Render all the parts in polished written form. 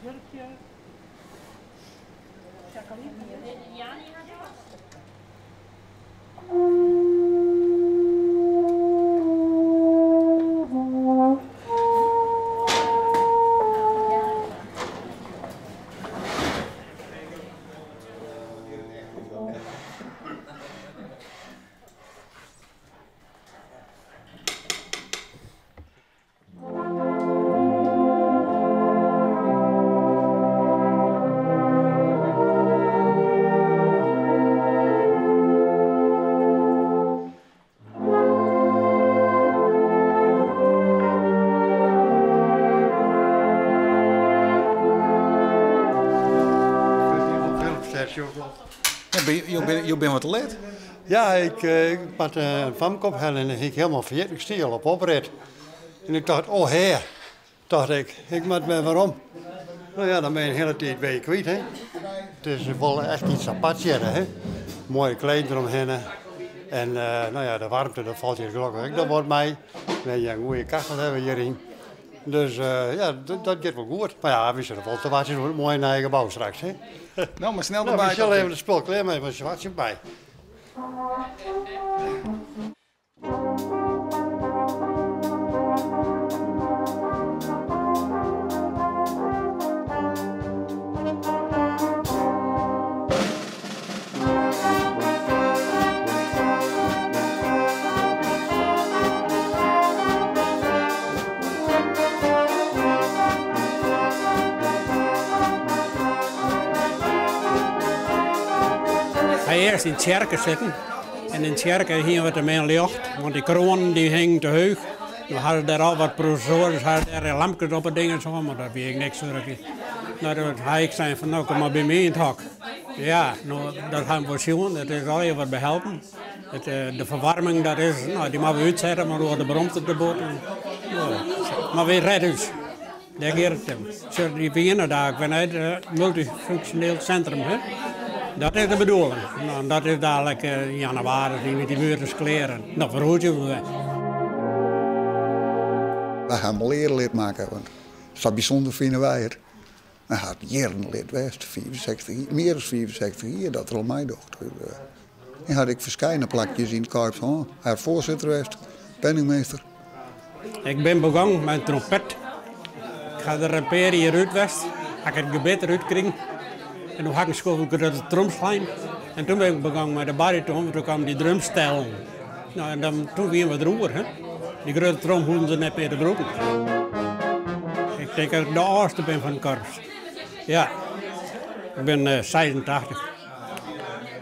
Jurkje. Jo binne wat te let. Ja, ik moat in famke ophelje en dat hie ik hielendal ferjitten. Ik stie al op oprit. En ik tocht, oh hea, tocht ik, ik moat wer werom. No ja, dan bin je in hiele tiid bin je kwyt, hè. It is wol echt iets aparts hjir, hè. Moaie kleden deromhinne. En no ja, de waarmte, dat falt hjir gelokkich ek noch wat mei. We hawwe in goede kachel hawwe we hjiryn. Dus ja, dat giet wol goed. Mar ja, wy sitte wol te wachtsjen op it moaie nije gebou straks, hè. No, mar snel derby. We sille even it spul klearmeitsje, want se wachtsje op my. Hy earst yn tsjerke sitten en yn tsjerke hiene we te min ljocht, want dy kroanen dy hingen te heech. No ha se dêr al wat provisoarysk ha se dêr lampkes op 'e dingen sein, mar dat wie ek niks wurkje. No doe ha ik sein fan no kom mar by my yn it hok. Ja, no dat ha we wol sjoen, it is allegear wat behelpen. It, de ferwaarming dat is, no dy moatte we útsette, want oars de romte te bot. Mar wy rêde ús. Dêr giet it om. Sjoch, dy wiene daar, ik bin net it multyfunksjoneel sintrum, hè. Dat is de bedoeling. No, dat is dadelijk yn jannewaris, yn dy buert is klear. No, ferhúzje we wer. Wy ha him al earder lid makke, want sa bysûnder fine wy it. Hy hat jierren lid west, 65 jier, mear as 65 jier dat er al meidocht. Hy hat ek ferskeiene plakjes yn it korps hân. Hy hat foarsitter west, penningmeester. Ik bin begûn mei in trompet. Ik ha der in pear jier út west, ha ik it gebit derút krigen. En doe ha ik in skoft grutte trom slein. En toen bin ik begûn mei de bariton, want doe kamen dy drumstellen. No, en dan, toen wiene we deroer. Hè. Dy grutte trom hoegden se net mear te brûken. Ik tink dat ik de âldste bin fan it korps. Ja, ik bin 86.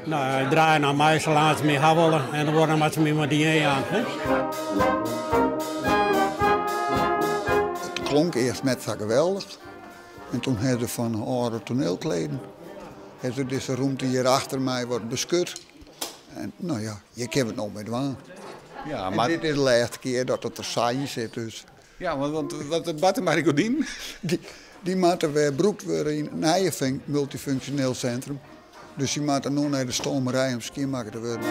No, ik draai noch mei salang't se my ha wolle en dan moatte se my mar dien jaan. Hè. It klonk earst net sa geweldich en toen ha se fan âlde toanielkleden ha se dizze rûmte hjir achter my wat beskut. En no ja, hjir kinne we it no mei dwaan. Ja, mar... En dit is de lêste kear dat it der sa yn sit, dus. Ja, want wat bart der mei dy gordinen? Dy moatte wer brûkt wurde yn it nije multyfunksjoneel sintrum. Dus dy moatte no nei de stomerij om skjinmakke te wurden.